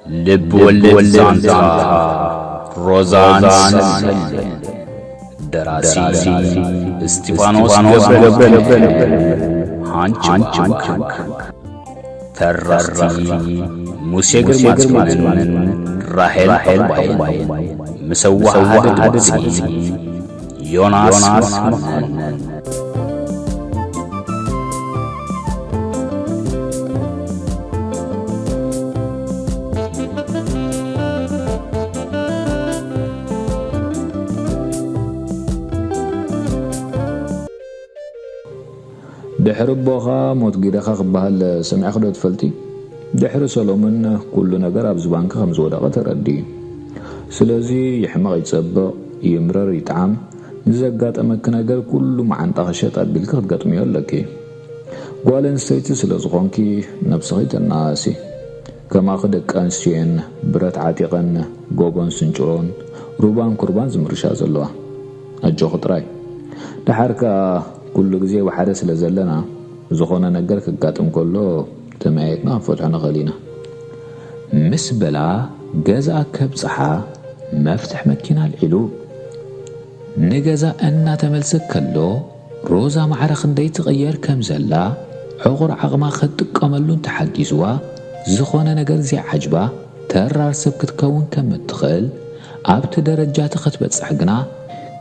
ልብ ወለድ ዛንታ ሮዛን ሰሌን። ደራሲ እስጢፋኖስ ገብረ፣ ሃንች ባንክ። ተረኽቲ ሙሴ ግርማጽዮንን ራሄል ባይን። ምስ ኣወሃህዳ ድምጺ ዮናስ መኮነን። ድሕሪ ኣቦኻ ሞት ጊደኻ ክበሃል ሰሚዕኺ ዶ ትፈልጢ? ድሕሪ ሰሎምን ኩሉ ነገር ኣብ ዝባንኪ ከም ዝወደቐ ተረድኢ። ስለዚ ይሕመቕ ይጸብቕ፣ ይምረር ይጥዓም፣ ንዘጋጠመኪ ነገር ኩሉ መዓንጣኺ ሸጥ ኣቢልኪ ክትገጥምዮ ኣለኪ። ጓል ኣንስተይቲ ስለ ዝኾንኪ ነብስኺ ተነኣእሲ። ከማኺ ደቂ ኣንስትዮ እየን ብረት ዓጢቐን ጎቦን ስንጭሮን ሩባን ኩርባን ዝምርሻ ዘለዋ። ኣጆኺ ጥራይ። ደሓር ከኣ ኩሉ ግዜ ብሓደ ስለ ዘለና ዝኾነ ነገር ከጋጥም ከሎ ተመያየጥና ክንፈትሖ ንኽእል ኢና። ምስ በላ ገዝኣ ከብጽሓ መፍትሕ መኪና ኣልዒሉ። ንገዛ እናተመልሰ ከሎ ሮዛ ማዕረ ክንደይ ትቕየር ከም ዘላ ዕቑር ዓቕማ ክትጥቀመሉ እንተሓጊዝዋ፣ ዝኾነ ነገር ዘይዓጅባ ተራር ሰብ ክትከውን ከም እትኽእል ኣብቲ ደረጃ እቲ ክትበጽሕ ግና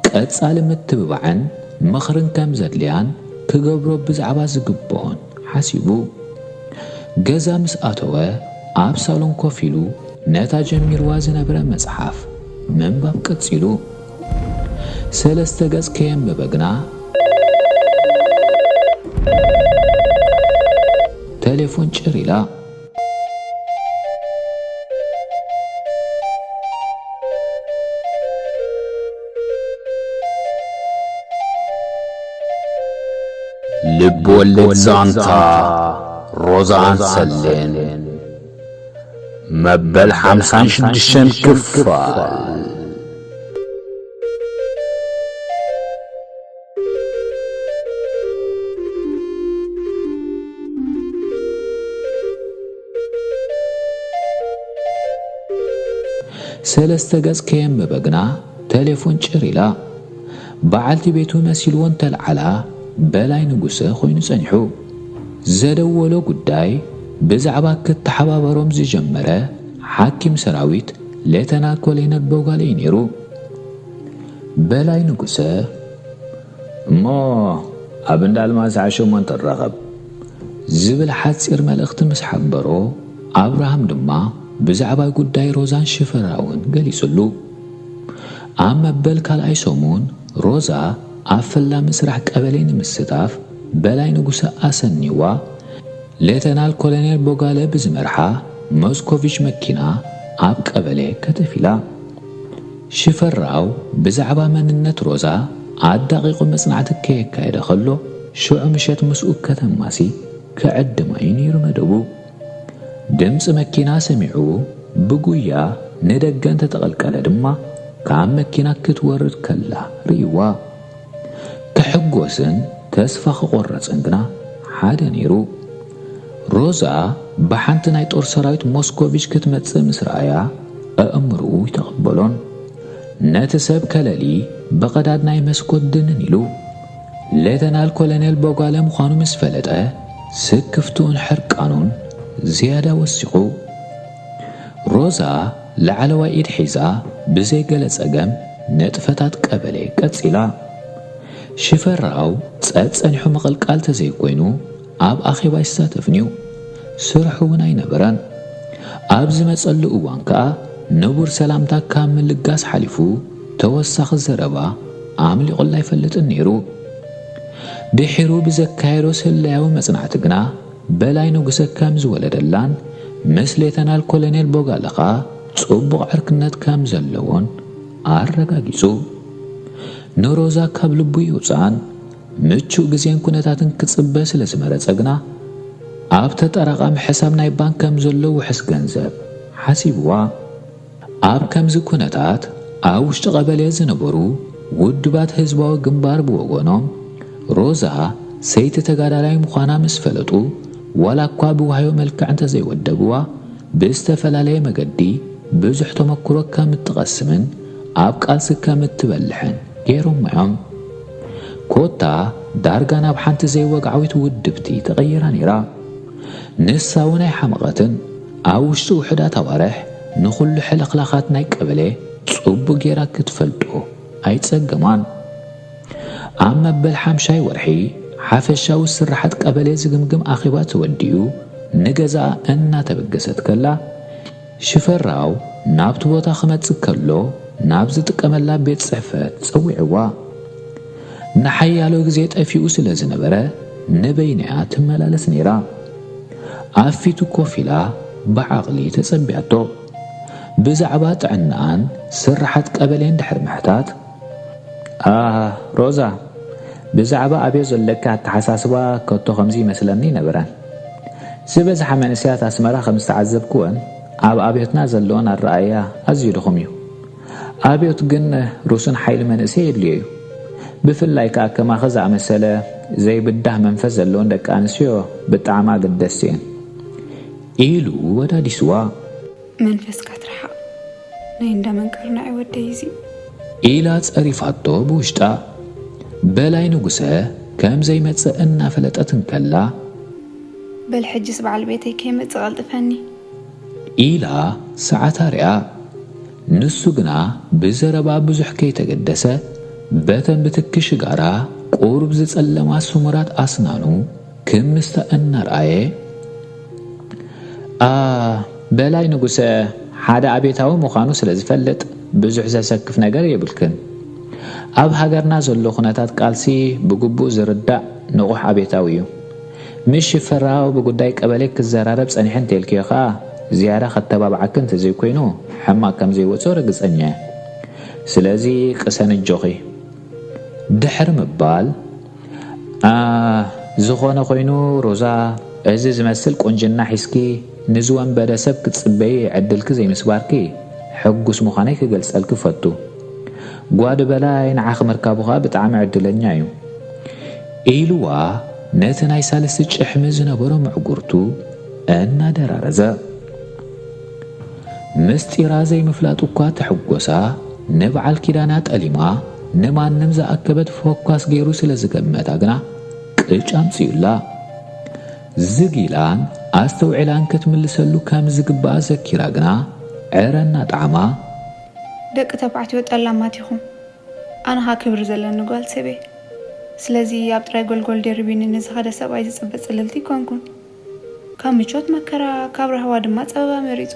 ቀጻሊ ምትብባዕን ምኽርን ከም ዘድልያን ክገብሮ ብዛዕባ ዝግብኦን ሓሲቡ። ገዛ ምስ ኣተወ ኣብ ሳሎን ኮፍ ኢሉ ነታ ጀሚርዋ ዝነበረ መጽሓፍ ምንባብ ቀጺሉ። ሰለስተ ገጽ ከየንበበ ግና ተሌፎን ጭር ኢላ። ልብ ወለድ ዛንታ ሮዛን ሰሌን መበል ሓምሳን ሽዱሽተን ክፋል። ሰለስተ ገጽ ከየንበበ ግና ተሌፎን ጭር ኢላ። በዓልቲ ቤቱ መሲልዎ እንተልዓላ በላይ ንጉሰ ኮይኑ ጸኒሑ። ዘደወሎ ጉዳይ ብዛዕባ ክተሓባበሮም ዝጀመረ ሓኪም ሰራዊት ሌተናል ኮሎኔል ቦጋለ እዩ ነይሩ። በላይ ንጉሰ፣ "እሞ ኣብ እንዳ ኣልማዝ ሰዓት ሸሞንተ ንራኸብ" ዝብል ሓጺር መልእኽቲ ምስ ሓበሮ፣ ኣብርሃም ድማ ብዛዕባ ጉዳይ ሮዛን ሽፈራውን ገሊጹሉ። ኣብ መበል ካልኣይ ሰሙን ሮዛ ኣብ ፈላሚ ስራሕ ቀበሌ ንምስታፍ በላይ ንጉሰ ኣሰኒዋ፣ ሌተናል ኮሎኔል ቦጋለ ብዝመርሓ ሞስኮቪች መኪና ኣብ ቀበሌ ከተፊላ። ሽፈራው ብዛዕባ መንነት ሮዛ ኣዳቒቑ መጽናዕቲ ከየካየደ ከሎ፣ ሽዑ ምሸት ምስኡ ከተማሲ ክዕድማ እዩ ነይሩ መደቡ። ድምጺ መኪና ሰሚዑ ብጉያ ንደገ እንተተቐልቀለ ድማ፣ ካብ መኪና ክትወርድ ከላ ርእይዋ። ክሕጎስን ተስፋ ክቖርጽን ግና ሓደ ነይሩ። ሮዛ ብሓንቲ ናይ ጦር ሰራዊት ሞስኮቪች ክትመጽእ ምስ ረኣያ፣ ኣእምሮኡ ኣይተቐበሎን። ነቲ ሰብ ከለሊ ብቐዳድ ናይ መስኮት ድንን ኢሉ። ሌተናል ኮሎኔል ቦጋለ ምዃኑ ምስ ፈለጠ፣ ስክፍትኡን ሕርቃኑን ዝያዳ ወሲኹ። ሮዛ ላዕለዋይ ኢድ ሒዛ ብዘይ ገለ ጸገም ንጥፈታት ቀበሌ ቀጺላ። ሽፈራው ጸጸኒሑ ምቕልቃል ተዘይኮይኑ ኣብ ኣኼባ ኣይሳተፍን እዩ። ስርሑ እውን ኣይነበረን። ኣብ ዝመጸሉ እዋን ከኣ ንቡር ሰላምታ ካብ ምልጋስ ሓሊፉ ተወሳኺ ዘረባ ኣምሊቑላ ኣይፈልጥን ነይሩ። ድሒሩ ብዘካየዶ ስለያዊ መጽናዕቲ ግና በላይ ንጉሰ ከም ዝወለደላን ምስ ሌተናል ኮሎኔል ቦጋለ ኸኣ ጽቡቕ ዕርክነት ከም ዘለዎን ኣረጋጊጹ። ንሮዛ ካብ ልቡ የውጽኣን ምቹእ ግዜን ኩነታትን ክጽበ ስለ ዝመረጸ ግና፣ ኣብ ተጠራቓሚ ሕሳብ ናይ ባንክ ከም ዘሎ ውሑስ ገንዘብ ሓሲብዋ። ኣብ ከምዚ ኩነታት፣ ኣብ ውሽጢ ቀበሌ ዝነበሩ ውድባት ህዝባዊ ግንባር ብወገኖም፣ ሮዛ ሰይቲ ተጋዳላይ ምዃና ምስ ፈለጡ፣ ዋላ እኳ ብዋህዮ መልክዕ እንተዘይወደብዋ፣ ብዝተፈላለየ መገዲ ብዙሕ ተመክሮ ከም እትቐስምን ኣብ ቃልሲ ከም እትበልሕን ገይሮማ እዮም። ኮታ ዳርጋ ናብ ሓንቲ ዘይወግዓዊት ውድብቲ ተቐይራ ነይራ። ንሳ እውን ኣይሓመቐትን። ኣብ ውሽጢ ውሑዳት ኣዋርሕ ንኹሉ ሕልኽላኻት ናይ ቀበሌ ጽቡቕ ገይራ ክትፈልጦ ኣይጸገማን። ኣብ መበል ሓምሻይ ወርሒ ሓፈሻዊ ስርሓት ቀበሌ ዝግምግም ኣኼባ ተወዲኡ ንገዛኣ እናተበገሰት ከላ ሽፈራው ናብቲ ቦታ ክመጽእ ከሎ ናብ ዝጥቀመላ ቤት ጽሕፈት ጸዊዕዋ። ንሓያሎ ግዜ ጠፊኡ ስለ ዝነበረ ንበይናያ ትመላለስ ነይራ። ኣብ ፊቱ ኮፍ ኢላ ብዓቕሊ ተጸቢያቶ። ብዛዕባ ጥዕናኣን ስርሓት ቀበሌን ድሕሪ ምሕታት፣ ኣህ ሮዛ፣ ብዛዕባ ኣብዮት ዘለኪ ኣተሓሳስባ ከቶ ከምዚ ይመስለኒ ይነበረ። ዝበዝሓ መንእሰያት ኣስመራ ከም ዝተዓዘብክወን ኣብ ኣብዮትና ዘለወን ኣረኣእያ ኣዝዩ ድኹም እዩ። ኣብዮት ግን ርሱን ሓይሊ መንእሰይ የድልዮ እዩ። ብፍላይ ከኣ ከማኺ ዝኣመሰለ ዘይብዳህ መንፈስ ዘለወን ደቂ ኣንስትዮ ብጣዕሚ ኣገደስቲ እየን ኢሉ ወዳዲስዋ። መንፈስካ ትርሓቕ ናይ እንዳ መንቀርናዒ ወደይ እዚ። ኢላ ጸሪፋቶ ብውሽጣ። በላይ ንጉሰ ከም ዘይመጽእ እናፈለጠት እንከላ በል ሕጅስ በዓል ቤተይ ከይመጽእ ቀልጥፈኒ። ኢላ ሰዓታ ሪኣ። ንሱ ግና ብዘረባ ብዙሕ ከይተገደሰ በተን ብትኪ ሽጋራ ቁሩብ ዝጸለማ ስሙራት ኣስናኑ ክምስታ እናርኣየ፣ ኣ በላይ ንጉሰ ሓደ ኣብዮታዊ ምዃኑ ስለ ዝፈልጥ ብዙሕ ዘሰክፍ ነገር የብልክን። ኣብ ሃገርና ዘሎ ኩነታት ቃልሲ ብግቡእ ዝርዳእ ንቑሕ ኣብዮታዊ እዩ። ምስ ሽፈራው ብጉዳይ ቀበሌ ክዘራረብ ጸኒሐ እንተልክዮ ከኣ ዝያዳ ከተባብዓኪ እንተዘይኮይኑ ሕማቕ ከም ዘይወጾ ርግጸኛ እየ። ስለዚ ቅሰኒ ኣጆኺ። ድሕሪ ምባል፣ ኣ ዝኾነ ኮይኑ ሮዛ፣ እዚ ዝመስል ቁንጅና ሒዝኪ ንዝወንበደ ሰብ ክትጽበዪ ዕድልኪ ዘይምስባርኪ ሕጉስ ምዃነይ ክገልጸልኪ እፈቱ። ጓዲ በላይ ንዓኺ ምርካቡ ከኣ ብጣዕሚ ዕድለኛ እዩ ኢልዋ ነቲ ናይ ሳልስቲ ጭሕሚ ዝነበሮ ምዕጉርቱ እናደራረዘ። ምስጢራ ዘይምፍላጥ እኳ ተሕጎሳ ንበዓል ኪዳና ጠሊማ ንማንም ዝኣከበት ፎኳስ ገይሩ ስለ ዝገመታ ግና ቅጭ ኣምጺኡላ። ዝግ ኢላን ኣስተውዒላን ክትምልሰሉ ከም ዝግባኣ ዘኪራ ግና ዕረ እናጠዓማ። ደቂ ተባዕትዮ ጠላማት ኢኹም። ኣነ ኸኣ ክብሪ ዘለኒ ጓል ሰብ እየ። ስለዚ ኣብ ጥራይ ጎልጎል ደሪቢኒ ንዝኸደ ሰብኣይ ዝጽበ ጽልልቲ ኣይኮንኩን። ካብ ምቾት መከራ፣ ካብ ራህዋ ድማ ጸበባ መሪጹ።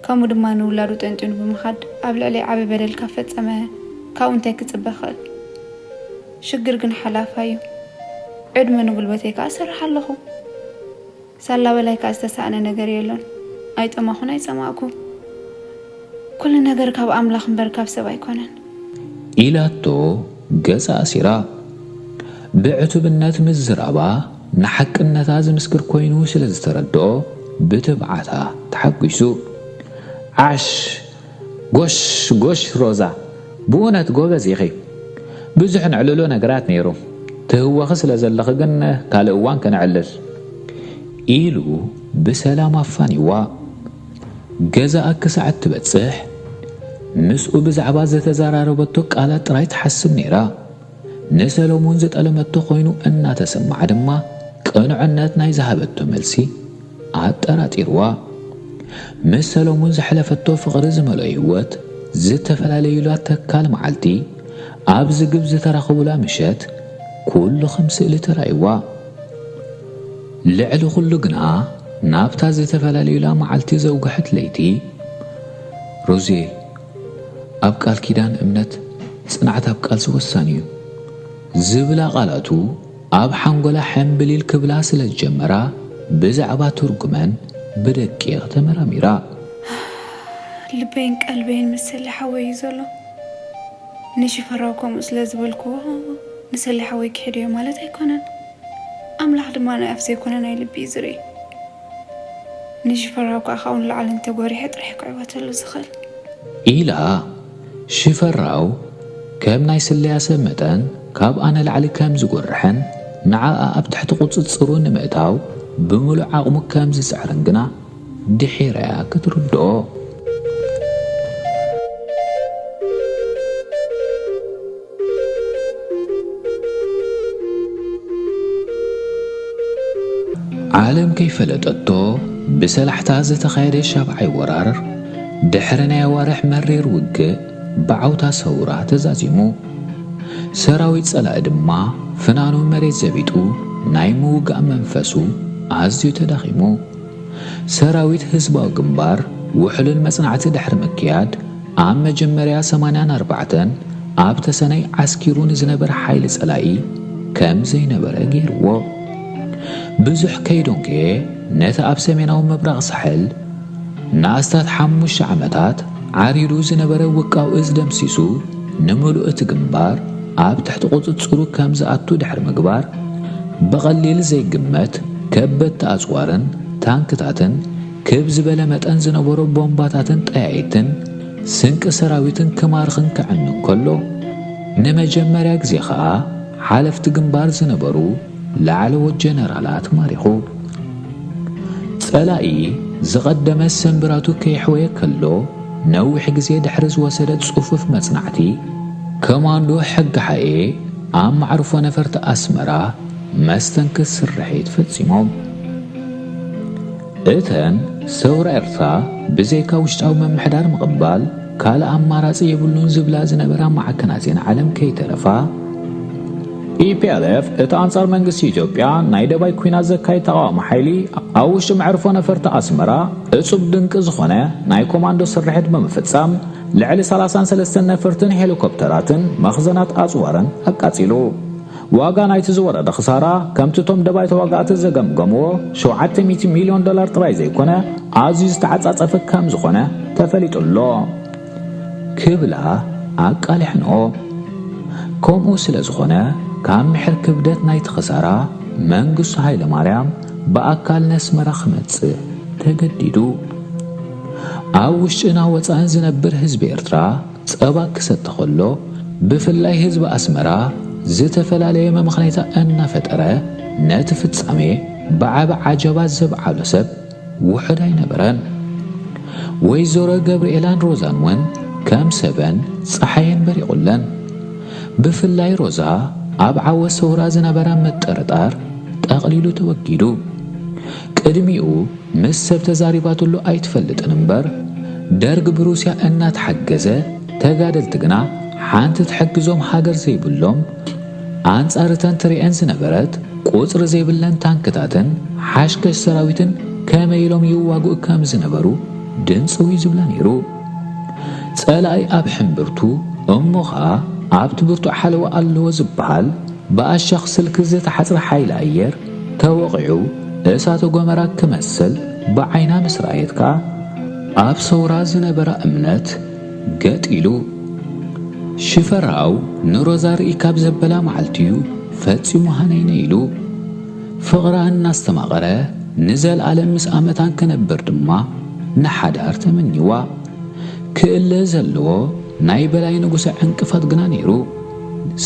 ከምኡ ድማ ንውላዱ ጠንጢኑ ብምኻድ ኣብ ልዕለይ ዓቢ በደል ካብ ፈጸመ ካብኡ እንታይ ክጽበ ክኽእል? ሽግር ግን ሓላፋይ እዩ። ዕድመ ንጉልበተይ ከኣ እሰርሕ ኣለኹ። ሳላ በላይ ከኣ ዝተሳእነ ነገር የሎን። ኣይጠማኹን ኣይጸማእኩ። ኩሉ ነገር ካብ ኣምላኽ እምበር ካብ ሰብ ኣይኮነን። ኢላቶ ገጻ ኣሲራ። ብዕቱብነት ምዝራባ ንሓቅነታ ዝምስክር ኮይኑ ስለ ዝተረድኦ ብትብዓታ ተሓጒሱ። ዓሽ! ጎሽ ጎሽ ሮዛ፣ ብእውነት ጎበዝ ኢኺ። ብዙሕ ነዕልሎ ነገራት ነይሩ። ትህወኺ ስለ ዘለኺ ግን ካልእ እዋን ከነዕልል ኢሉ ብሰላም ኣፋኒዋ። ገዛኣ ክሳዕ እትበጽሕ ምስኡ ብዛዕባ ዝተዘራረበቶ ቃላት ጥራይ ትሓስብ ነይራ። ንሰሎሙን ዝጠለመቶ ኮይኑ እናተሰምዓ ድማ ቅኑዕነት ናይ ዝሃበቶ መልሲ ኣጠራጢርዋ። ምስ ሰሎሙን ዘሕለፈቶ ፍቕሪ ዝመልኦ ህይወት፣ ዝተፈላለዩላ ተካል መዓልቲ፣ ኣብ ዝግብ ዝተራኸቡላ ምሸት ኩሉ ከም ስእሊ ተራእይዋ። ልዕሊ ኩሉ ግና ናብታ ዝተፈላለዩላ መዓልቲ ዘውግሐት ለይቲ፣ ሮዜ፣ ኣብ ቃል ኪዳን እምነት ጽንዓት ኣብ ቃልሲ ወሳኒ እዩ ዝብላ ቃላቱ ኣብ ሓንጎላ ሕምብሊል ክብላ ስለ ዝጀመራ ብዛዕባ ትርጉመን ብደቂቕ ተመራሚራ። ልበይን ቀልበይን ምስ ሰሊ ሓወይ እዩ ዘሎ። ንሽፈራው ከምኡ ስለ ዝበልክዎ ንሰሊ ሓወይ ክሕደዮ ማለት ኣይኮነን። ኣምላኽ ድማ ናይ ኣፍ ዘይኮነ ናይ ልቢ እዩ ዝርኢ። ንሽፈራው ከኣ ካብኡ ንላዕሊ እንተጎሪሐ ጥራሕ ክዕወተሉ ዝኽእል። ኢላ ሽፈራው ከም ናይ ስለያ ሰብ መጠን ካብ ኣነ ላዕሊ ከም ዝጎርሕን ንዓኣ ኣብ ትሕቲ ቁጽጽሩ ንምእታው ብምሉእ ዓቕሙ ከም ዝጽዕርን ግና ድሒራ እያ ክትርድኦ። ዓለም ከይፈለጠቶ ብሰላሕታ ዝተኻየደ ሻብዓይ ወራር፣ ድሕሪ ናይ ኣዋርሕ መሪር ውግእ፣ ብዓውታ ሰውራ ተዛዚሙ። ሰራዊት ጸላኢ ድማ ፍናኑ መሬት ዘቢጡ፣ ናይ ምውጋእ መንፈሱ ኣዝዩ ተዳኺሙ። ሰራዊት ህዝባዊ ግንባር ውሕሉል መጽናዕቲ ድሕሪ ምክያድ፣ ኣብ መጀመርያ ሰማንያን ኣርባዕተን ኣብ ተሰነይ ዓስኪሩ ንዝነበረ ሓይሊ ጸላኢ ከም ዘይነበረ ገይርዎ። ብዙሕ ከይዶንከየ ነቲ ኣብ ሰሜናዊ ምብራቕ ሳሕል ንኣስታት ሓሙሽተ ዓመታት ዓሪዱ ዝነበረ ውቃው እዝ ደምሲሱ፣ ንምሉእ እቲ ግንባር ኣብ ትሕቲ ቁጽጽሩ ከም ዝኣቱ ድሕሪ ምግባር፣ ብቐሊል ዘይግመት ከበድቲ ኣጽዋርን ታንክታትን ክብ ዝበለ መጠን ዝነበሮ ቦምባታትን ጠያይትን ስንቂ ሰራዊትን ክማርኽን ከዕኑ እንከሎ፣ ንመጀመርያ ግዜ ኸኣ ሓለፍቲ ግንባር ዝነበሩ ላዕለዎት ጀነራላት ማሪኹ። ጸላኢ ዝቐደመ ሰንብራቱ ከየሕወየ ከሎ፣ ነዊሕ ግዜ ድሕሪ ዝወሰደ ጽፉፍ መጽናዕቲ፣ ኮማንዶ ሕግሓኤ ኣብ ማዕርፎ ነፈርቲ ኣስመራ መስተንክር ስርሒት ፈጺሞም። እተን ሰውራ ኤርትራ ብዘይካ ውሽጣዊ ምምሕዳር ምቕባል ካልእ ኣማራጺ የብሉን ዝብላ ዝነበራ ማዕከናት ዜና ዓለም ከይተረፋ፣ ኢፒኤልኤፍ እቲ ኣንጻር መንግስቲ ኢትዮጵያ ናይ ደባይ ኲናት ዘካይድ ተቓዋሚ ሓይሊ፣ ኣብ ውሽጢ መዕርፎ ነፈርቲ ኣስመራ እጹብ ድንቂ ዝኾነ ናይ ኮማንዶ ስርሒት ብምፍጻም፣ ልዕሊ ሰላሳን ሰለስተን ነፈርትን ሄሊኮፕተራትን መኽዘናት ኣጽዋርን ኣቃጺሉ። ዋጋ ናይቲ ዝወረደ ክሳራ፣ ከምቲ እቶም ደባይ ተዋጋእቲ ዘገምገምዎ፣ ሸውዓተ ሚእቲ ሚልዮን ዶላር ጥራይ ዘይኮነ፣ ኣዝዩ ዝተዓጻጸፈ ከም ዝኾነ ተፈሊጡ ኣሎ ክብላ ኣቃሊሐንኦ። ከምኡ ስለ ዝኾነ፣ ካብ ምሕር ክብደት ናይቲ ክሳራ፣ መንግስቱ ሃይለማርያም ብኣካል ነስመራ ክመጽእ ተገዲዱ። ኣብ ውሽጥን ወጻእን ዝነብር ህዝቢ ኤርትራ ጸባ ክሰቲ ከሎ፣ ብፍላይ ህዝቢ ኣስመራ ዝተፈላለየ መመኽነይታ እናፈጠረ ነቲ ፍጻሜ ብዓቢ ዓጀባ ዘብዓሎ ሰብ ውሑድ ኣይነበረን። ወይዘሮ ገብርኤላን ሮዛን እውን ከም ሰበን ጸሓየን በሪቑለን። ብፍላይ ሮዛ ኣብ ዓወት ሰውራ ዝነበራ ምጥርጣር ጠቕሊሉ ተወጊዱ። ቅድሚኡ ምስ ሰብ ተዛሪባትሉ ኣይትፈልጥን እምበር፣ ደርግ ብሩስያ እናተሓገዘ፣ ተጋደልቲ ግና ሓንቲ ትሕግዞም ሃገር ዘይብሎም፣ ኣንጻር እተን ትርእየን ዝነበረት ቁጽሪ ዘይብለን ታንክታትን ሓሽከሽ ሰራዊትን ከመይ ኢሎም ይዋግኡ ከም ዝነበሩ ድንጽው እዩ ዝብላ ነይሩ። ጸላኢ ኣብ ሕምብርቱ፣ እሞ ኸኣ ኣብቲ ብርቱዕ ሓለዋ ኣለዎ ዝበሃል፣ ብኣሻኽ ስልኪ ዝተሓጽረ ሓይሊ ኣየር ተወቒዑ፣ እሳተ ጎመራ ክመስል ብዓይና ምስ ረኣየት ከኣ፣ ኣብ ሰውራ ዝነበራ እምነት ገጥ ኢሉ። ሽፈራው ንሮዛ ርኢ ካብ ዘበላ መዓልቲ እዩ ፈጺሙ ሃነይነ ኢሉ። ፍቕራ እናስተማቐረ ንዘለኣለም ምስ ኣመታን ክነብር ድማ ንሓዳር ተመኝዋ። ክእለ ዘለዎ ናይ በላይ ንጉሰ ዕንቅፋት ግና ነይሩ።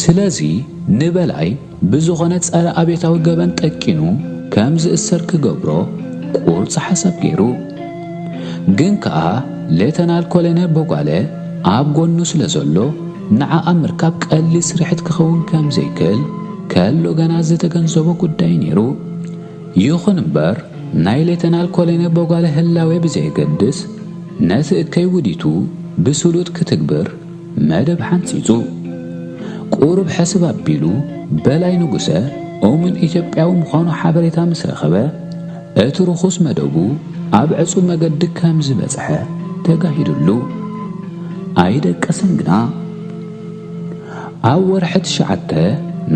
ስለዚ ንበላይ ብዝኾነ ጸረ ኣብዮታዊ ገበን ጠቂኑ ከም ዝእሰር ክገብሮ ቁርጺ ሓሳብ ገይሩ። ግን ከኣ ሌተናል ኮሎኔል ቦጓለ ኣብ ጎኑ ስለ ዘሎ፣ ንዓ ኣብ ምርካብ ቀሊል ስርሒት ክኸውን ከም ዘይክእል ከሎ ገና ዝተገንዘቦ ጉዳይ ነይሩ። ይኹን እምበር፣ ናይ ሌተናል ኮሎኔል ቦጓለ ህላዌ ብዘየገድስ፣ ነቲ እከይ ውዲቱ ብስሉጥ ክትግብር መደብ ሓንጺጹ። ቁሩብ ሕስብ ኣቢሉ፣ በላይ ንጉሰ እሙን ኢትዮጵያዊ ምዃኑ ሓበሬታ ምስ ረኸበ፣ እቲ ርኹስ መደቡ ኣብ ዕጹው መገዲ ከም ዝበጽሐ ተጋሂዱሉ። ኣይደቀሰን ግና። ኣብ ወርሒ ትሽዓተ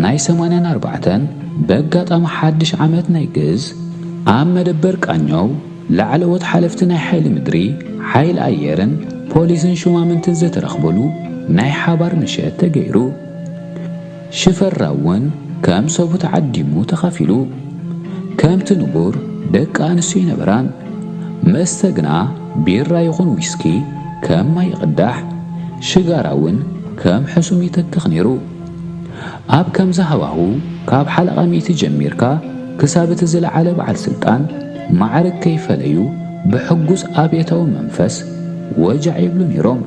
ናይ ሰማንያን ኣርባዕተን፣ በጋጣሚ ሓድሽ ዓመት ናይ ግእዝ፣ ኣብ መደበር ቃኘው፣ ላዕለዎት ሓለፍቲ ናይ ሓይሊ ምድሪ፣ ሓይሊ ኣየርን ፖሊስን ሹማምንትን ዝተረኽበሉ ናይ ሓባር ምሸት ተገይሩ። ሽፈራው እውን ከም ሰቡ ተዓዲሙ ተኻፊሉ። ከምቲ ንቡር ደቂ ኣንስትዮ ኣይነበራን። መስተ ግና ቢራ ይኹን ዊስኪ ከም ማይ ይቕዳሕ። ሽጋራ እውን ከም ሕሱም ይተክኽ ነይሩ። ኣብ ከምዚ ሃዋሁ ካብ ሓለቓ ሚእቲ ጀሚርካ ክሳብ እቲ ዝለዓለ በዓል ስልጣን ማዕርግ ከይፈለዩ ብሕጉስ ኣብየታዊ መንፈስ ወጃዕ ይብሉ ነይሮም።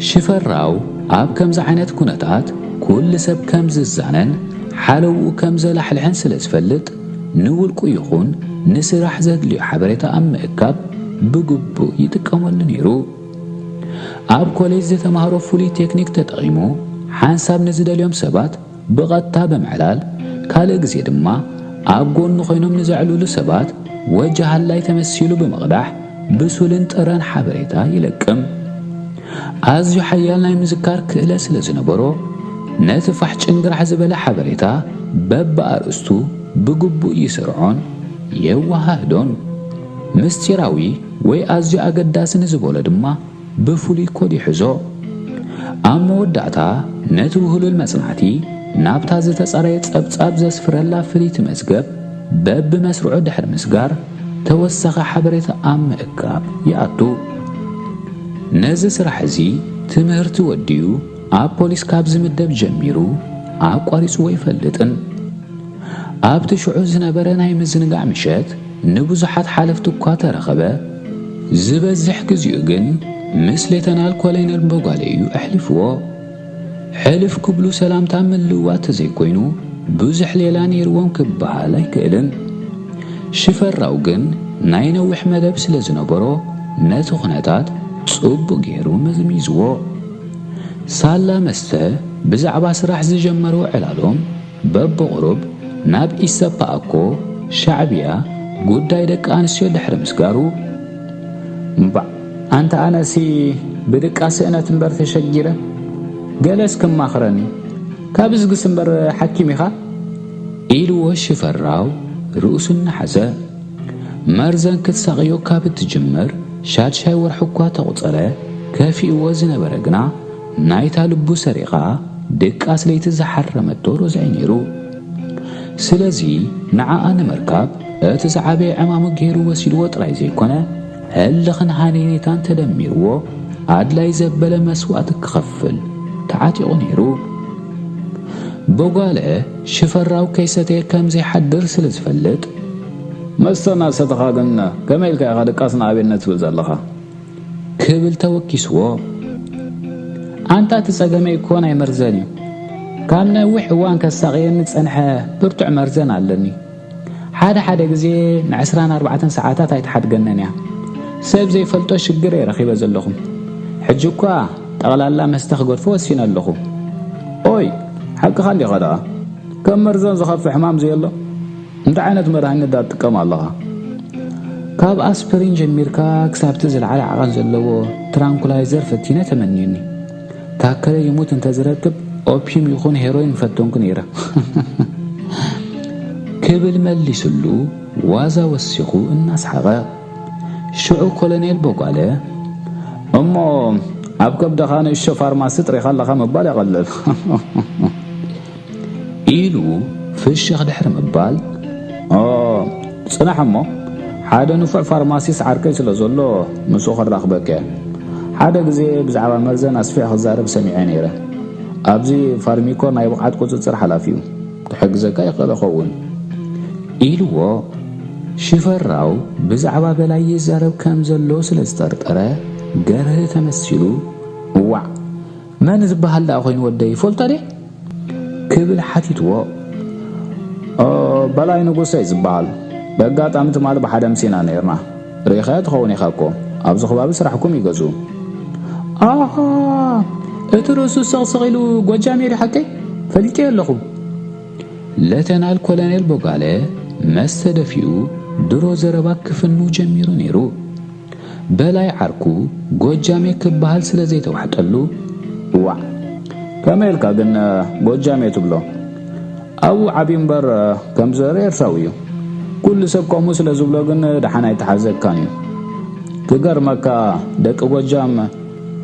ሽፈራው ኣብ ከምዚ ዓይነት ኩነታት ኩሉ ሰብ ከም ዝዛነን ሓለውኡ ከም ዘላሕልሐን ስለ ዝፈልጥ፣ ንውልቁ ይኹን ንስራሕ ዘድልዮ ሓበሬታ ኣብ ምእካብ ብግቡእ ይጥቀመሉ ነይሩ። ኣብ ኮሌጅ ዝተማህሮ ፍሉይ ቴክኒክ ተጠቒሙ ሓንሳብ ንዝደልዮም ሰባት ብቐጥታ ብምዕላል፣ ካልእ ግዜ ድማ ኣብ ጎኑ ኮይኖም ንዘዕልሉ ሰባት ወጃ ሃላይ ተመሲሉ ብምቕዳሕ ብሱልን ጥረን ሓበሬታ ይለቅም። ኣዝዩ ሓያል ናይ ምዝካር ክእለት ስለ ዝነበሮ፣ ነቲ ፋሕ ጭንግራሕ ዝበለ ሓበሬታ በብኣርእስቱ ብግቡእ ይስርዖን የወሃህዶን። ምስጢራዊ ወይ ኣዝዩ ኣገዳሲ ንዝበሎ ድማ ብፍሉይ ኮድ ይሕዞ። ኣብ መወዳእታ ነቲ ውህሉል መጽናዕቲ ናብታ ዝተጸረየ ጸብጻብ ዘስፍረላ ፍልይቲ መዝገብ በብመስርዑ ድሕሪ ምስጋር ተወሳኺ ሓበሬታ ኣብ ምእካብ ይኣቱ። ነዚ ስራሕ እዚ ትምህርቲ ወዲኡ ኣብ ፖሊስ ካብ ዝምደብ ጀሚሩ ኣቋሪጽዎ ኣይፈልጥን። ኣብቲ ሽዑ ዝነበረ ናይ ምዝንጋዕ ምሸት ንብዙሓት ሓለፍቲ እኳ ተረኸበ፣ ዝበዝሕ ግዜኡ ግን ምስ ሌተናል ኮሎኔል ቦጋለ እዩ ኣሕሊፍዎ። ሕልፍ ክብሉ ሰላምታ ምልውዋጥ ተዘይኮይኑ ብዙሕ ሌላ ነይርዎም ክበሃል ኣይክእልን። ሽፈራው ግን ናይ ነዊሕ መደብ ስለ ዝነበሮ ነቲ ኩነታት ጽቡቕ ገይሩ መዝሚዝዎ። ሳላ መስተ ብዛዕባ ስራሕ ዝጀመርዎ ዕላሎም በብቑሩብ ናብ ኢሰፓኣኮ፣ ሻዕብያ፣ ጉዳይ ደቂ ኣንስትዮ ድሕሪ ምስጋሩ፣ እምባዕ ኣንታ ኣነሲ ብድቃስ ስእነት እምበር ተሸጊረ፣ ገለስ ክማኽረኒ ካብ ዝግስ እምበር ሓኪም ኢኻ ኢልዎ ሽፈራው ርእሱ እናሓዘ። መርዘን ክትሳቕዮ ካብ እትጅምር ሻድሻይ ወርሒ እኳ ተቑጸረ፣ ከፊእዎ ዝነበረ ግና ናይታ ልቡ ሰሪቓ ድቃስ ለይቲ ዝሓረመቶ ሮዛ እዩ ነይሩ። ስለዚ ንዓኣ ንምርካብ እቲ ዝዓበየ ዕማሙ ገይሩ ወሲድዎ ጥራይ ዘይኮነ፣ ህልኽን ሃነይነይታን ተደሚርዎ ኣድላይ ዘበለ መስዋእቲ ክኸፍል ተዓጢቑ ነይሩ። በጓለ ሽፈራው ከይሰተየ ከም ዘይሓድር ስለ ዝፈልጥ፣ መስተ እናሰተኻ ግን ከመይ ኢልካ ኢኻ ድቃስ ንኣብነት ትብል ዘለኻ? ክብል ተወኪስዎ። ኣንታ እቲ ጸገመይ እኮ ናይ መርዘን እዩ። ካብ ነዊሕ እዋን ከሳቕየኒ ዝጸንሐ ብርቱዕ መርዘን ኣለኒ። ሓደ ሓደ ግዜ ንዕስራን ኣርባዕተን ሰዓታት ኣይትሓድገንን እያ። ሰብ ዘይፈልጦ ሽግር እየ ረኺበ ዘለኹ። ሕጂ እኳ ጠቕላላ መስተ ክገድፎ ወሲነ ኣለኹ። ኦይ፣ ሓቅኻ እንዲኻ ደኣ። ከም መርዘን ዝኸፍእ ሕማም ዘየሎ? እንታይ ዓይነት መድሃኒት ዳ ትጥቀም ኣለኻ? ካብ ኣስፕሪን ጀሚርካ ክሳብ እቲ ዝለዓለ ዓቐን ዘለዎ ትራንኩላይዘር ፈቲነ ተመንዩኒ። ታከለ ይሙት እንተዝረክብ ኦፒዩም ይኹን ሄሮይን ምፈተንኩ ነይረ። ክብል መሊስሉ ዋዛ ወሲኹ እናስሓቐ። ሽዑ ኮሎኔል ቦጓለ፣ እሞ ኣብ ከብድኻ ንእሽቶ ፋርማሲ ጥሪኻ ኣለኻ ምባል የቐልል። ኢሉ ፍሽኽ ድሕሪ ምባል፣ ኦ፣ ጽናሕ እሞ፣ ሓደ ንፉዕ ፋርማሲስት ዓርከይ ስለ ዘሎ፣ ምስኡ ከራኽበካ እየ። ሓደ ግዜ ብዛዕባ መርዘን ኣስፊሕ ክዛረብ ሰሚዐ ነይረ። ኣብዚ ፋርሚኮ ናይ ብቕዓት ቁጽጽር ሓላፊ እዩ። ክሕግዘካ ይኽእል ይኸውን። ኢልዎ፣ ሽፈራው ብዛዕባ በላይ ይዛረብ ከም ዘሎ ስለ ዝጠርጠረ፣ ገርህ ተመሲሉ፣ እዋዕ፣ መን ዝበሃል ደኣ ኮይኑ ወደይ፣ ይፈልጦ ድየ? ክብል ሓቲትዎ። ኦ፣ በላይ ንጉሰ እዩ ዝበሃል። በጋጣሚ ትማሊ ብሓደ ምሲና ነይርና። ርኢኻዮ ትኸውን ኢኻ እኮ። ኣብዚ ከባቢ ስራሕኩም እዩ ገዝኡ። ኣሃ፣ እቲ ርእሱ ሰቕሰቕ ኢሉ ጎጃም እዩ ሓቀይ? ፈሊጠዮ ኣለኹ። ሌተናል ኮሎኔል ቦጋለ መስተ ደፊኡ ድሮ ዘረባ ክፍኑ ጀሚሩ ነይሩ። በላይ ዓርኩ ጎጃሜ ክበሃል ስለ ዘይተዋሕጠሉ፣ እዋዕ፣ ከመይ ኢልካ ግን ጎጃሜ ትብሎ? ኣብኡ ዓብዩ እምበር ከም ዘርኢ ኤርትራዊ እዩ። ኩሉ ሰብ ከምኡ ስለ ዝብሎ ግን ደሓን ኣይተሓዘካን እዩ። ክገርመካ፣ ደቂ ጎጃም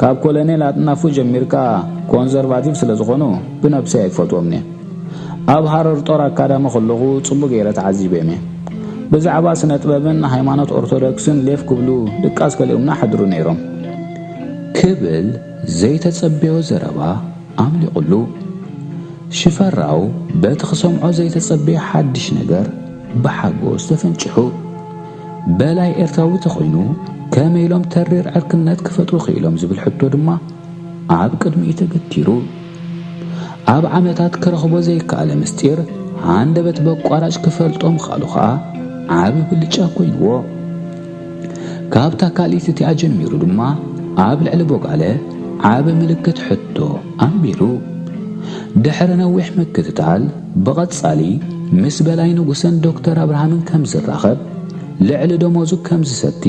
ካብ ኮሎኔል ኣጥናፉ ጀሚርካ ኮንዘርቫቲቭ ስለ ዝኾኑ ብነብሰይ ኣይፈትዎም እየ። ኣብ ሃረር ጦር ኣካዳሚ ከለኹ ጽቡቕ ገይረ ተዓዚበዮም እየ። ብዛዕባ ስነ ጥበብን ሃይማኖት ኦርቶዶክስን ሌፍ ክብሉ ድቃስ ከሊኦምና ሓድሩ ነይሮም። ክብል ዘይተጸበዮ ዘረባ ኣምሊቑሉ። ሽፈራው በቲ ክሰምዖ ዘይተጸበዮ ሓድሽ ነገር ብሓጎስ ተፈንጭሑ። በላይ ኤርትራዊ ተኾይኑ ከመይ ኢሎም ተሪር ዕርክነት ክፈጥሩ ክኢሎም ዝብል ሕቶ ድማ ኣብ ቅድሚኡ ተገቲሩ። ኣብ ዓመታት ክረኽቦ ዘይከኣለ ምስጢር ሃንደበት በቋራጭ ክፈልጦ ምኽኣሉ ኸኣ ዓቢ ብልጫ ኮይንዎ። ካብታ ካልኢት እቲኣ ጀሚሩ ድማ ኣብ ልዕሊ ቦጋለ ዓቢ ምልክት ሕቶ ኣንቢሩ። ድሕሪ ነዊሕ ምክትታል ብቐጻሊ ምስ በላይ ንጉሰን ዶክተር ኣብርሃምን ከም ዝራኸብ፣ ልዕሊ ደሞዙ ከም ዝሰቲ፣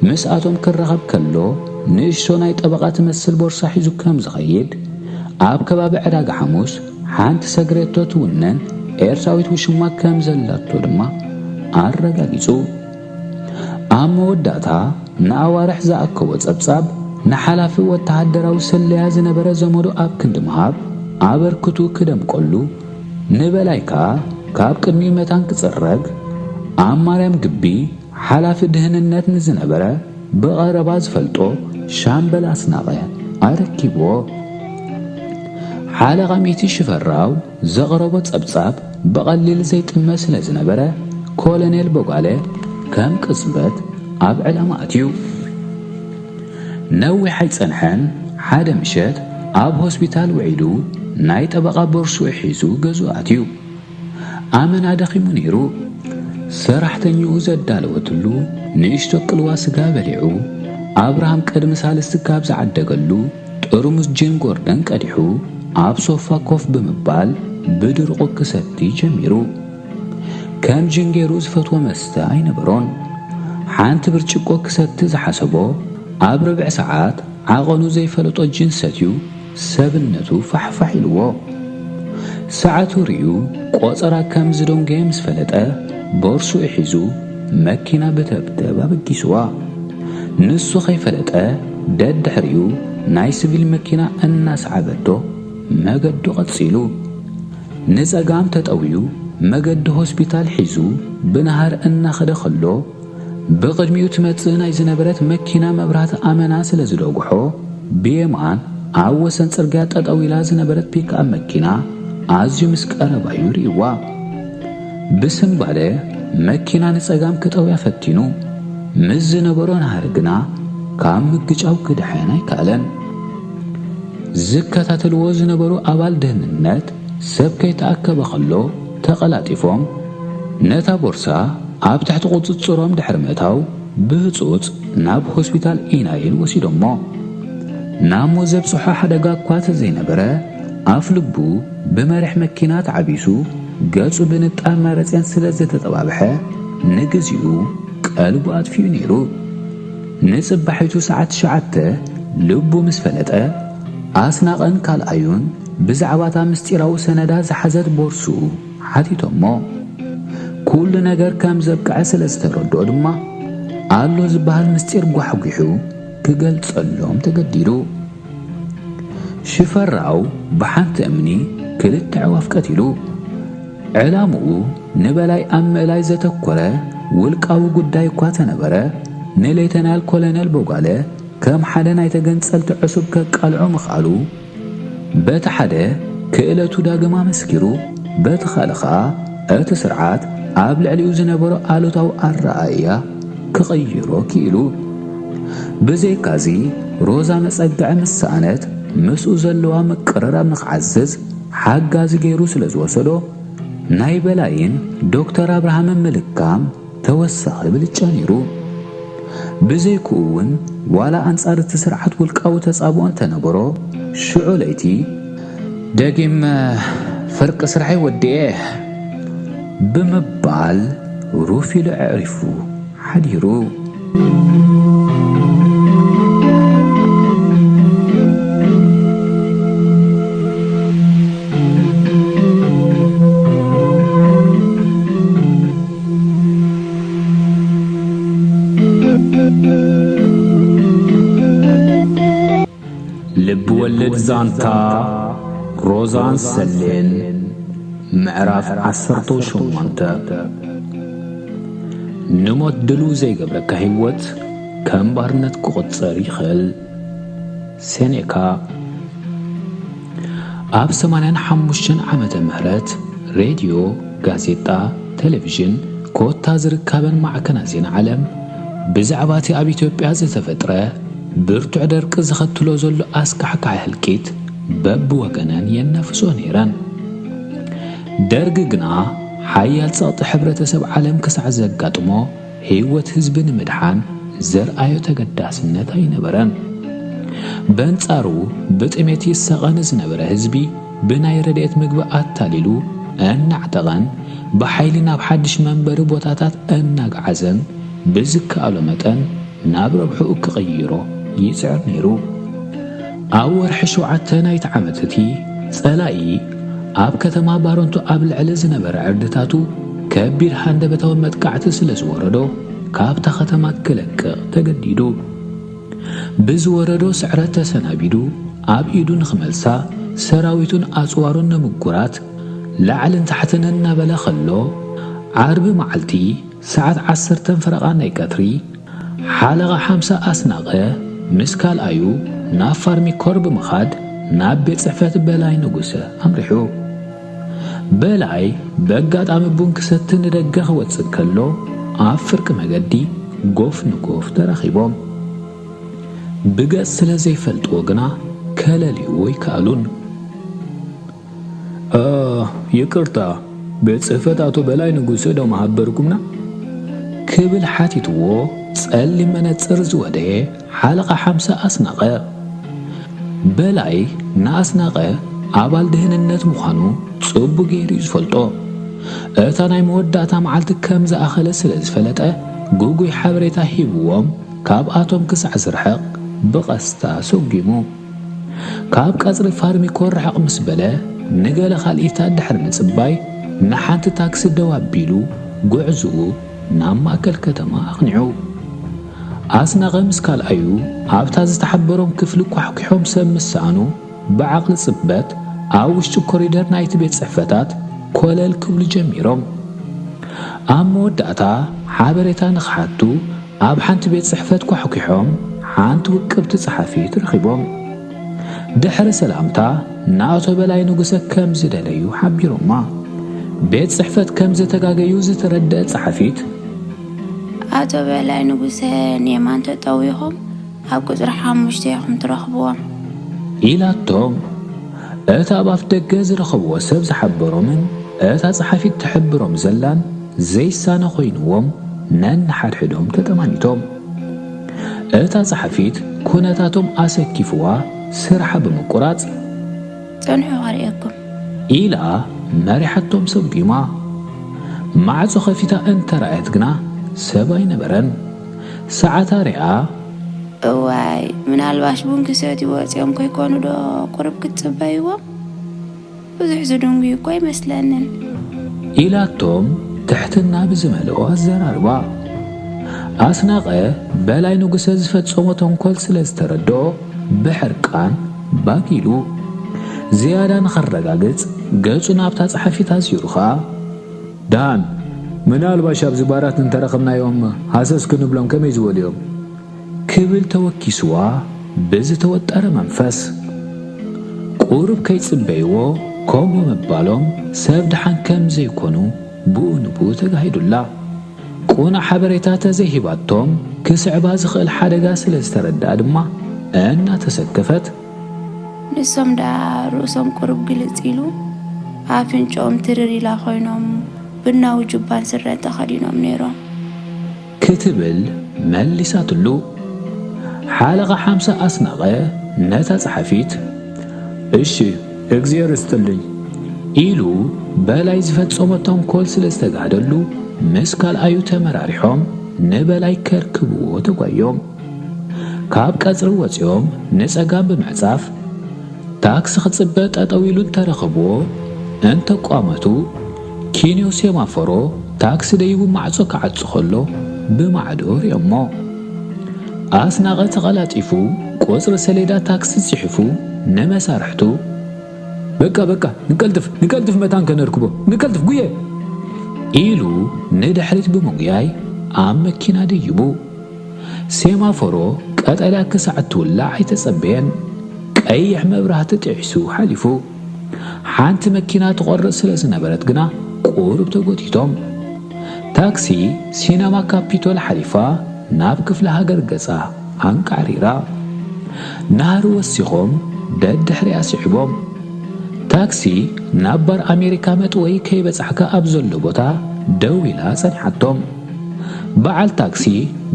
ምስኣቶም ክራኸብ ከሎ ንእሽቶ ናይ ጠበቓ ትመስል ቦርሳ ሒዙ ከም ዝኸይድ፣ ኣብ ከባቢ ዕዳጋ ሓሙስ ሓንቲ ሰግሬቶ ትውነን ኤርትራዊት ውሽማ ከም ዘላቶ ድማ ኣረጋጊጹ። ኣብ መወዳእታ ንኣዋርሕ ዝኣከቦ ጸብጻብ ንሓላፊ ወተሃደራዊ ስለያ ዝነበረ ዘመዱ ኣብ ክንዲ ምሃብ ኣበርክቱ ክደምቀሉ፣ ንበላይ ከኣ ካብ ቅድሚኡ መታን ክጽረግ ኣብ ማርያም ግቢ ሓላፊ ድህንነት ንዝነበረ ብቐረባ ዝፈልጦ ሻምበል ኣስናቐ ኣረኪብዎ። ሓለቓ ሚቲ ሽፈራው ዘቕረቦ ጸብጻብ ብቐሊል ዘይጥመ ስለ ዝነበረ፣ ኮሎኔል ቦጋለ ከም ቅጽበት ኣብ ዕላማ ኣትዩ። ነዊሕ ኣይጸንሐን፣ ሓደ ምሸት ኣብ ሆስፒታል ውዒሉ ናይ ጠበቓ ቦርሱኡ ሒዙ ገዝኡ ኣትዩ። ኣመና ደኺሙ ነይሩ። ሰራሕተኛኡ ዘዳለወትሉ ንእሽቶ ቅልዋ ስጋ በሊዑ፣ ኣብርሃም ቅድሚ ሳልስቲ ካብ ዝዓደገሉ ጥርሙዝ ጂን ጎርደን ቀዲሑ፣ ኣብ ሶፋ ኮፍ ብምባል ብድርቑ ክሰቲ ጀሚሩ። ከም ጂን ገይሩ ዝፈትዎ መስተ ኣይነበሮን። ሓንቲ ብርጭቆ ክሰቲ ዝሓሰቦ፣ ኣብ ርብዒ ሰዓት ዓቐኑ ዘይፈለጦ ጂን ሰትዩ ሰብነቱ ፋሕፋሕ ኢልዎ። ሰዓቱ ርእዩ ቆጸራ ከም ዝደንጎየ ምስ ፈለጠ፣ ቦርሱኡ ሒዙ መኪና ብተብተብ ኣበጊስዋ። ንሱ ከይፈለጠ ደድሕሪኡ ናይ ስቪል መኪና እናሰዓበቶ መገዱ ቀጺሉ። ንጸጋም ተጠውዩ መገዲ ሆስፒታል ሒዙ ብነሃር እናኸደ ከሎ፣ ብቕድሚኡ ትመጽእ ናይ ዝነበረት መኪና መብራህቲ ኣመና ስለ ዝደጉሖ፣ ብየማን ኣብ ወሰን ጽርግያ ጠጠው ኢላ ዝነበረት ፒክኣፕ መኪና ኣዝዩ ምስ ቀረባ'ዩ ርእይዋ። ብስንባደ መኪና ንጸጋም ክጠውያ ፈቲኑ፣ ምስ ዝነበሮ ናህሪ ግና ካብ ምግጫው ክድሕን ኣይከኣለን። ዝከታተልዎ ዝነበሩ ኣባል ደህንነት ሰብ ከይተኣከበ ከሎ ተቐላጢፎም ነታ ቦርሳ ኣብ ትሕቲ ቁጽጽሮም ድሕሪ ምእታው ብህጹጽ ናብ ሆስፒታል ኢናይል ወሲዶሞ። ናብ ሞት ዘብጽሖ ሓደጋ እኳ ተዘይነበረ፣ ኣፍ ልቡ ብመሪሕ መኪና ተዓቢሱ ገጹ ብንጣር መረጽያን ስለ ዝተጠባብሐ ንግዚኡ ቀልቡ ኣጥፊኡ ነይሩ። ንጽባሒቱ ሰዓት ትሽዓተ ልቡ ምስ ፈለጠ፣ ኣስናቐን ካልኣዩን ብዛዕባታ ምስጢራዊ ሰነዳ ዝሓዘት ቦርሱኡ ሓቲቶሞ። ኩሉ ነገር ከም ዘብቅዐ ስለ ዝተረድኦ ድማ፣ ኣሎ ዝበሃል ምስጢር ጓሕጒሑ ክገልጸሎም ተገዲዱ። ሽፈራው ብሓንቲ እምኒ ክልተ ኣዕዋፍ ቀቲሉ። ዕላምኡ ንበላይ ኣብ ምእላይ ዘተኮረ ውልቃዊ ጉዳይ እኳ ተነበረ፣ ንሌተናል ኮሎኔል ቦጋለ ከም ሓደ ናይ ተገንጸልቲ ዕሱብ ከቃልዖ ምኽኣሉ፣ በቲ ሓደ ክእለቱ ዳግም ኣመስኪሩ፣ በቲ ካልእ ኸኣ እቲ ስርዓት ኣብ ልዕሊኡ ዝነበሮ ኣሉታዊ ኣረኣእያ ክቕይሮ ክኢሉ። ብዘይካዚ፣ ሮዛ መጸግዒ ምስ ሰኣነት፣ ምስኡ ዘለዋ ምቅርራብ ንኽዓዝዝ ሓጋዚ ገይሩ ስለ ዝወሰዶ፣ ናይ በላይን ዶክተር ኣብርሃምን ምልካም ተወሳኺ ብልጫ ነይሩ። ብዘይክኡ እውን፣ ዋላ ኣንጻር እቲ ስርዓት ውልቃዊ ተጻብኦ እንተነበሮ፣ ሽዑ ለይቲ፣ "ደጊም ፍርቂ ስራሐይ ወዲኤ" ብምባል ሩፍ ኢሉ ኣዕሪፉ ሓዲሩ። ልብ ወለድ ዛንታ ሮዛን ሰሌን፣ ምዕራፍ ዓሰርተ ሸሞንተ። ንሞት ድልው ዘይገብረካ ህይወት ከም ባርነት ክቑጸር ይኽእል። ሴኔካ። ኣብ ሰማንያን ሓሙሽተን ዓመተ ምህረት ሬድዮ፣ ጋዜጣ፣ ቴሌቪዥን፣ ኮታ ዝርካበን ማዕከናት ዜና ዓለም ብዛዕባ እቲ ኣብ ኢትዮጵያ ዝተፈጥረ ብርቱዕ ደርቂ ዘኸትሎ ዘሎ ኣስካሕካሒ ህልቂት በብወገነን የናፍሶ ነይረን። ደርጊ ግና ሓያል ጸቕጢ ሕብረተሰብ ዓለም ክሳዕ ዘጋጥሞ ህይወት ህዝቢ ንምድሓን ዘርኣዮ ተገዳስነት ኣይነበረን። በንጻሩ ብጥሜት ይሳቐ ንዝነበረ ህዝቢ ብናይ ረድኤት ምግቢ ኣታሊሉ እናዕጠቐን ብሓይሊ ናብ ሓድሽ መንበሪ ቦታታት እናግዓዘን ብዝከኣሎ መጠን ናብ ረብሕኡ ክቕይሮ ይጽዕር ነይሩ። ኣብ ወርሒ ሸውዓተ ናይቲ ዓመት እቲ ጸላኢ ኣብ ከተማ ባረንቱ ኣብ ልዕሊ ዝነበረ ዕርድታቱ ከቢድ ሃንደበታዊ መጥቃዕቲ ስለ ዝወረዶ ካብታ ከተማ ክለቅቕ ተገዲዱ። ብዝወረዶ ስዕረት ተሰናቢዱ ኣብ ኢዱ ንኽመልሳ ሰራዊቱን ኣጽዋሩን ንምጉራት ላዕልን ታሕትን እናበለ ከሎ ዓርቢ መዓልቲ ሰዓት ዓሰርተ ፈረቓ ናይ ቀትሪ ሓለቓ ሓምሳ ኣስናቐ ምስ ካልኣዩ ናብ ፋርሚኮር ብምኻድ ናብ ቤት ጽሕፈት በላይ ንጉሰ ኣምሪሑ። በላይ በጋጣሚ ቡን ክሰቲ ንደገ ክወጽእ ከሎ ኣብ ፍርቂ መገዲ ጎፍ ንጎፍ ተራኺቦም። ብገጽ ስለ ዘይፈልጥዎ ግና ከለልይዎ ኣይከኣሉን። "እ፣ ይቅርታ፣ ቤት ጽሕፈት ኣቶ በላይ ንጉሰ ዶ መሃበርኩምና?" ክብል ሓቲትዎ ጸሊም መነጽር ዝወደየ ሓለቓ ሓምሳ ኣስናቐ። በላይ ንኣስናቐ ኣባል ድህንነት ምዃኑ ጽቡቕ ገይሩ እዩ ዝፈልጦ። እታ ናይ መወዳእታ መዓልቲ ከም ዝኣኸለ ስለ ዝፈለጠ፣ ግጉይ ሓበሬታ ሂብዎም ካብኣቶም ክሳዕ ዝርሕቕ ብቐስታ ሰጒሙ። ካብ ቀጽሪ ፋርሚኮ ርሕቕ ምስ በለ፣ ንገለ ካልኢታት ድሕሪ ምጽባይ፣ ንሓንቲ ታክሲ ደው ኣቢሉ ጉዕዝኡ ናብ ማእከል ከተማ ኣቕኒዑ። ኣስናቐ ምስ ካልኣዩ ኣብታ ዝተሓበሮም ክፍሊ ኳሕኲሖም ሰብ ምስ ሰኣኑ፣ ብዓቕሊ ጽበት ኣብ ውሽጢ ኮሪደር ናይቲ ቤት ጽሕፈታት ኮለል ክብሉ ጀሚሮም። ኣብ መወዳእታ ሓበሬታ ንኽሓቱ ኣብ ሓንቲ ቤት ጽሕፈት ኳሕኲሖም ሓንቲ ውቅብቲ ጸሓፊት ረኺቦም። ድሕሪ ሰላምታ ንኣቶ በላይ ንጉሰ ከም ዝደለዩ ሓቢሮማ። ቤት ጽሕፈት ከም ዝተጋገዩ ዝተረደአ ጸሓፊት፣ "ኣቶ በላይ ንጉሰ ንየማን ተጠዊኹም ኣብ ቁጽሪ ሓሙሽተ ኢኹም ትረኽብዎም" ኢላቶም። እታ ኣብ ኣፍ ደገ ዝረኸብዎ ሰብ ዝሓበሮምን እታ ጸሓፊት ትሕብሮም ዘላን ዘይሳነ ኮይንዎም ነንሓድሕዶም ተጠማሚቶም። እታ ጸሓፊት ኩነታቶም ኣሰኪፍዋ ስርሓ ብምቁራጽ፣ "ጽንሑ ከርእየኩም" ኢላ መሪሓቶም ሰጒማ። ማዕጾ ከፊታ እንተረኣየት ግና ሰብ ኣይነበረን። ሰዓታ ሪኣ፣ "እዋይ፣ ምናልባሽ ቡን ክሰትዩ ወጺኦም ከይኮኑ ዶ ቁሩብ ክትጽበይዎም? ብዙሕ ዝድንጉዩ እኮ ኣይመስለንን" ኢላቶም ትሕትና ብዝመልኦ ኣዘራርባ። ኣስናቐ በላይ ንጉሰ ዝፈጸሞ ተንኮል ስለ ዝተረድኦ ብሕርቃን ባግ ኢሉ። ዝያዳ ንኸረጋግጽ ገጹ ናብታ ጸሓፊት ኣዚሩ ኸኣ፣ "ዳን፣ ምናልባሽ ኣብዚ ባራት እንተረኸብናዮም ሃሰስ ክንብሎም ከመይ ዝበሉ እዮም?" ክብል ተወኪስዋ ብዝተወጠረ መንፈስ። ቁሩብ ከይጽበይዎ ከምኡ ምባሎም ሰብ ደሓን ከም ዘይኮኑ ብኡ ንብኡ ተጋሂዱላ። ቁኑዕ ሓበሬታ ተዘይሂባቶም ክስዕባ ዝኽእል ሓደጋ ስለ ዝተረድኣ ድማ እናተሰከፈት፣ "ንሶም ደኣ ርእሶም ቁሩብ ግልጽ ኢሉ ኣፍንጭኦም ትርር ኢላ ኮይኖም ቡናዊ ጁባን ስረን ተኸዲኖም ነይሮም" ክትብል መሊሳትሉ። ሓለቓ ሓምሳ ኣስናቐ ነታ ጸሓፊት፣ "እሺ፣ እግዚኣብሔር ይስጥልኝ" ኢሉ በላይ ዝፈጸሞ ተንኮል ስለ ዝተጋህደሉ ምስ ካልኣዩ ተመራሪሖም ንበላይ ከርክብዎ ተጓዮም። ካብ ቀጽሪ ወጺኦም ንጸጋም ብምዕጻፍ ታክሲ ክጽበ ጠጠው ኢሉ እንተረኸብዎ፣ እንተቋመቱ ኪንዮ ሴማፎሮ ታክሲ ደይቡ ማዕጾ ክዓጹ ከሎ ብማዕዶ ርእዮሞ። ኣስናቐ ተቐላጢፉ ቁጽሪ ሰሌዳ ታክሲ ጽሒፉ ንመሳርሕቱ፣ "በቃ፣ በቃ፣ ንቀልጥፍ፣ ንቀልጥፍ መታን ከነርክቦ፣ ንቀልጥፍ፣ ጉየ!" ኢሉ ንድሕሪት ብምጉያይ ኣብ መኪና ደይቡ። ሴማፎሮ ቀጠልያ ክሳዕ እትውላዕ ኣይተጸበየን። ቀይሕ መብራህቲ ጥዒሱ ሓሊፉ። ሓንቲ መኪና ትቖርጽ ስለ ዝነበረት ግና ቁሩብ ተጎቲቶም። ታክሲ ሲነማ ካፒቶል ሓሊፋ ናብ ክፍለ ሃገር ገጻ ኣንቃዕሪራ። ናህሪ ወሲኾም ደድሕሪኣ ስዒቦም። ታክሲ ናብ ባር ኣሜሪካ መጥወዪ ከይበጻሕካ ኣብ ዘሎ ቦታ ደው ኢላ ጸኒሓቶም። በዓል ታክሲ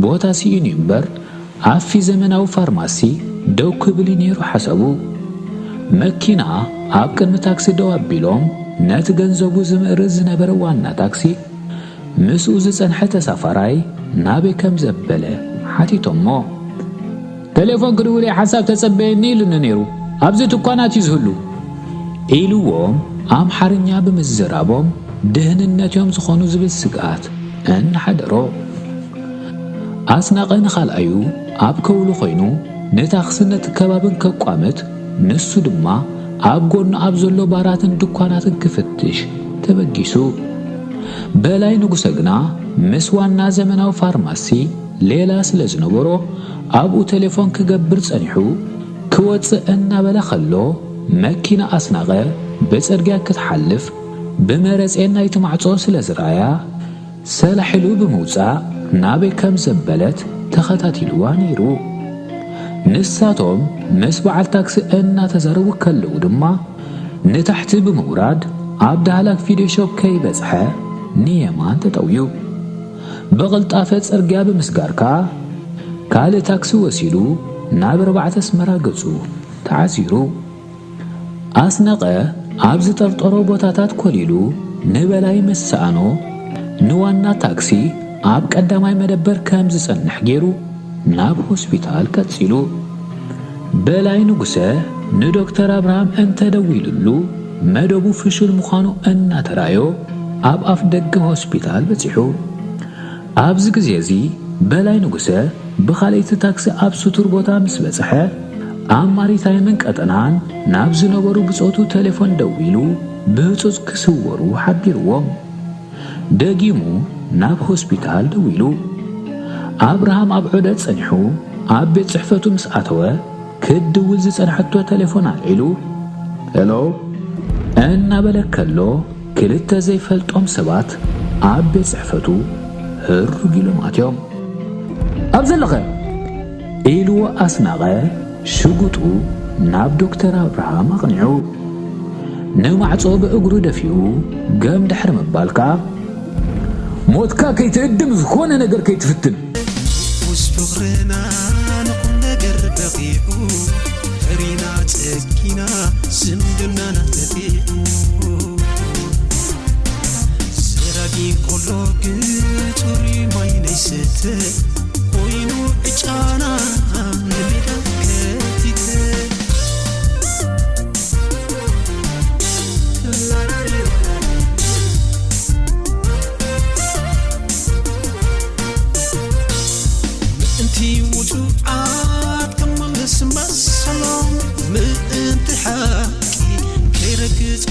ቦታ ስኢኑ እምበር ኣፊ ዘመናዊ ፋርማሲ ደው ክብል እዩ ነይሩ ሓሳቡ። መኪና ኣብ ቅድሚ ታክሲ ደው ኣቢሎም ነቲ ገንዘቡ ዝምእርዝ ዝነበረ ዋና ታክሲ ምስኡ ዝጸንሐ ተሳፋራይ ናበይ ከም ዘበለ ሓቲቶሞ። "ቴሌፎን ክድውል እየ፣ ሓንሳብ ተጸበየኒ" ኢሉኒ ነይሩ። "ኣብዚ ትኳናት እዩ ዝህሉ" ኢልዎም ኣምሓርኛ ብምዝራቦም ድህንነት እዮም ዝኾኑ ዝብል ስግኣት እናሓደሮ። ኣስናቐ ንኻልኣዩ ኣብ ከውሊ ኮይኑ ንታክስን ነቲ ከባብን ከቋምት፣ ንሱ ድማ ኣብ ጎኑ ኣብ ዘሎ ባራትን ድኳናትን ክፍትሽ ተበጊሱ። በላይ ንጉሰ ግና ምስ ዋና ዘመናዊ ፋርማሲ ሌላ ስለ ዝነበሮ ኣብኡ ቴሌፎን ክገብር ጸኒሑ። ክወጽእ እናበለ ከሎ መኪና ኣስናቐ ብጽርግያ ክትሓልፍ ብመረጼን ናይቲ ማዕጾ ስለ ዝረኣያ ሰላሕ ኢሉ ብምውጻእ ናበይ ከም ዘበለት ተኸታቲልዋ ነይሩ። ንሳቶም ምስ በዓል ታክሲ እናተዛረቡ ከለዉ ድማ ንታሕቲ ብምውራድ ኣብ ዳህላክ ቪድዮ ሾፕ ከይበጽሐ ንየማን ተጠውዩ። ብቕልጣፈ ጽርግያ ብምስጋር ከኣ ካልእ ታክሲ ወሲዱ ናብ ኣርባዕተ ኣስመራ ገጹ ተዓዚሩ። ኣስነቐ ኣብ ዝጠርጠሮ ቦታታት ኮሊሉ ንበላይ ምስ ሰኣኖ፣ ንዋና ታክሲ ኣብ ቀዳማይ መደበር ከም ዝጸንሕ ገይሩ ናብ ሆስፒታል ቀጺሉ። በላይ ንጉሰ ንዶክተር ኣብርሃም እንተደዊሉሉ፣ መደቡ ፍሹል ምዃኑ እናተራእዮ፣ ኣብ ኣፍ ደገ ሆስፒታል በጺሑ። ኣብዚ ግዜ እዚ በላይ ንጉሰ ብኻልኣይቲ ታክሲ ኣብ ስቱር ቦታ ምስ በጽሐ፣ ኣብ ማሪታይምን ቀጠናን ናብ ዝነበሩ ብጾቱ ቴሌፎን ደዊሉ ብህጹጽ ክስወሩ ሓቢርዎም። ደጊሙ ናብ ሆስፒታል ደዊሉ። ኣብርሃም ኣብ ዑደት ጸኒሑ ኣብ ቤት ጽሕፈቱ ምስ ኣተወ፣ ክድውል ዝጸንሐቶ ቴሌፎን ኣልዒሉ፣ "ሄሎ?" እናበለ ከሎ፣ ክልተ ዘይፈልጦም ሰባት ኣብ ቤት ጽሕፈቱ ህሩግ ኢሎም ኣትዮም። "ኣብ ዘለኸ?" ኢልዎ ኣስናቐ ሽጉጡ ናብ ዶክተር ኣብርሃም ኣቕኒዑ። ንማዕጾ ብእግሩ ደፊኡ ገም ድሕሪ ምባል ከኣ፣ "ሞትካ ከይትህድም ዝኾነ ነገር ከይትፍትን!" ውስ ፍቕርና ንኹን ነገር በቒዑ፣ ፈሪና ጸጊና ዝምድናና ተጢዑ። ሰራጊ ኮሎ ግን ጽሩይ ማይ ናይ ስተ ኮይኑ ዕጫና ንሜዳ ከቲተ። ምእንቲ ውጹዓት ክመልስ መሰሎም፣ ምእንቲ ሓቂ ከይረግጽ